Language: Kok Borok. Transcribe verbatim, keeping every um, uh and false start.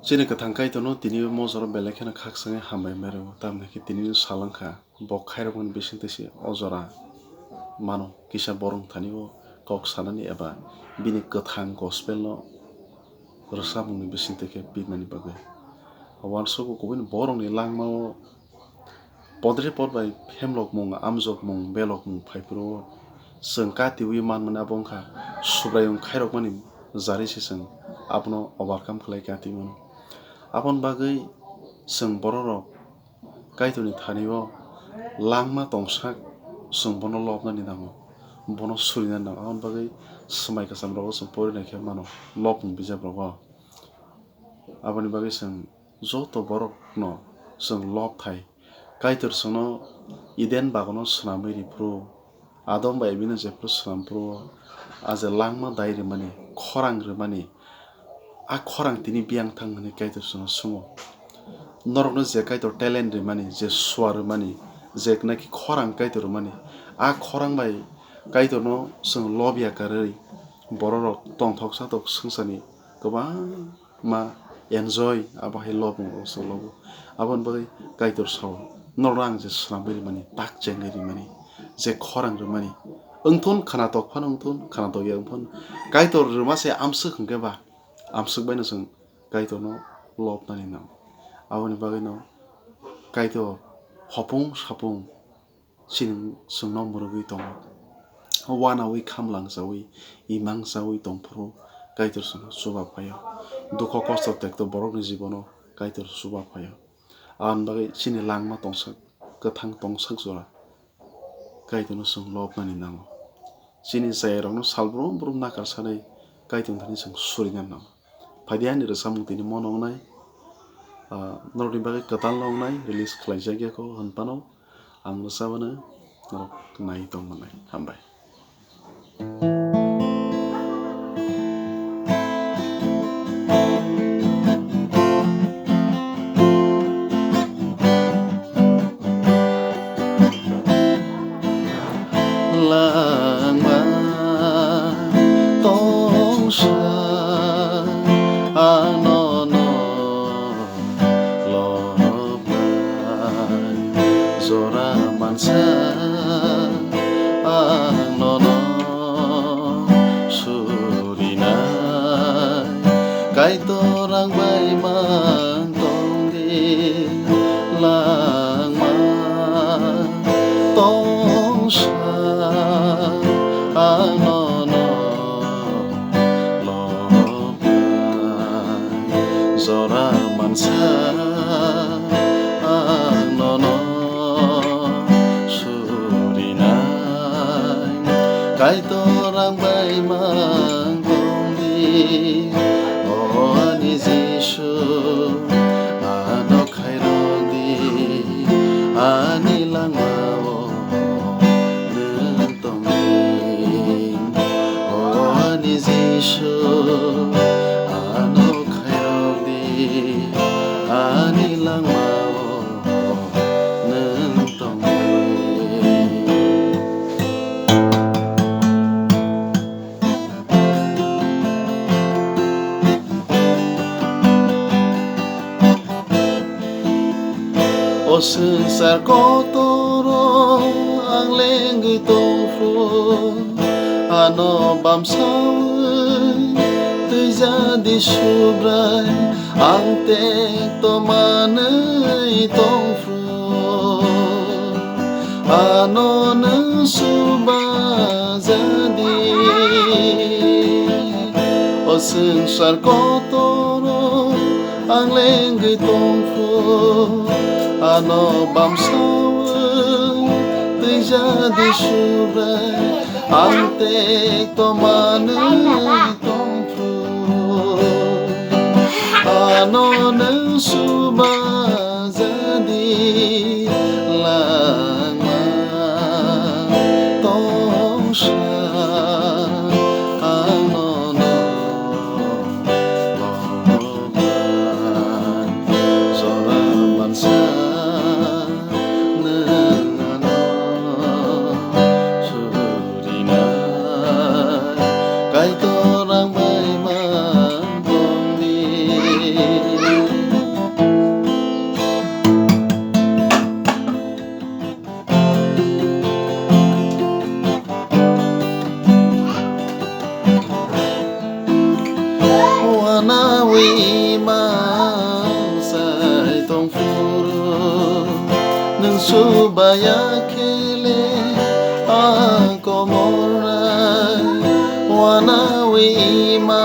Chini kwthang Kaitorno tini o mojoro belai kheno khakchangwi hambai mai rwo, tamni hwnkhe tini sal wngkha bo khairokmani bisingtwi se o jora mano kisa borok thani o kok sanani eba bini kwthang gospel no rwchapmungni bisingtwi khe pimani bagwi. Uansukgo kubuni borokni langmao podre pod bai phemlokmung, amjokmung, belokmung phaiphuru o chwng katiwi manmani abo wngkha Subraiyung khairokmani jari se chwng abono overcome khlai katiwi mano. Aboni bagwi chwng bororok Kaitorni thani o langma tongsak chwng bono lobnani nango, bono surinani nango. Aboni bagwi swmai kwcham rogo chwng porinai khe mano lobmung bijap rogo. Aboni bagwi chwng joto borokno chwng lob thai. Kaitor chwngno Eden bagono swnamwi rw phuru, Adam bai Evi no jephuru swnam phuru, a je langma dai rwmani, khorang rwmani, a khorang tini biyang thang hwnwi Kaitor chwngno swngo. Norokno je Kaitor talent rwmani, je sua rwmani, je naki khorang Kaitor rwmani, a khorang bai Kaitorno chwng lob ya karwi bororok tongthok satok swngcharni kwbang ma enjoy, abo hai lobmung rok se lobo. Aboni bagwi Kaitor sao, norok ang je swnamwi rwmani, tak chengwi rwmani, je khorang rwmani, wngthun khwnatok phano wngthun, khwnatok ya wngphano, Kaitor rwma se amswk hwnkhe ba, amswk baino chwng Kaitorno lobnani nango. Aboni bagwino Kaitor hopung sapung chini chwngno mwrwgwi tongo. Wanawi, khamlangchawi, imangchawi tongphuru Kaitor chwngno chuba phaio. Dukho kosto tekto borokni jibono Kaitor chuba phaio. Aboni bagwi chini langma tongsak, kwthang tongsak jora Kaitorno chwng lobnani nango. Chini chayarokno sal brum brum nakar sanai Kaitorni thani chwng surinani nango. Phaidi ani rwchapmung tini mono wngnai, ah, norokni bagwi kwtal no wngnai, release khlaijak ya kho hwn phano ang rwchapmano norok nai tong mannai. Hambai. Langma tongsa ang nono lobnai, jora mansa ang nono surinai, Kaitor ang bai mang tongdi langma tongsa ang nono lobnai, jora mansa ang nono surinai, Kaitor ang bai mang tongdi. O ani Jisu, ano khairokdi, ani langmao nwng tongdi. O ani Jisu, ano khairokdi, ani langmao nwng tongdi. O swngchar kotoro ang lengwi tongphuru, ano bamsawi twijadi Subrai, ang tekto manwi tongphuru, ano nwng chuba jadi. O swngchar kotoro ang lengwi tongphuru, ano bamsawi twijadi Subrai, ang tekto manwi tongphuru, ano nwng chuba jadi langma tongsa ang nono lobnai, jora mansa nwng ano surinai, Kaitor ang bai mang tongdi. Baya khe le a komornai wanawi ima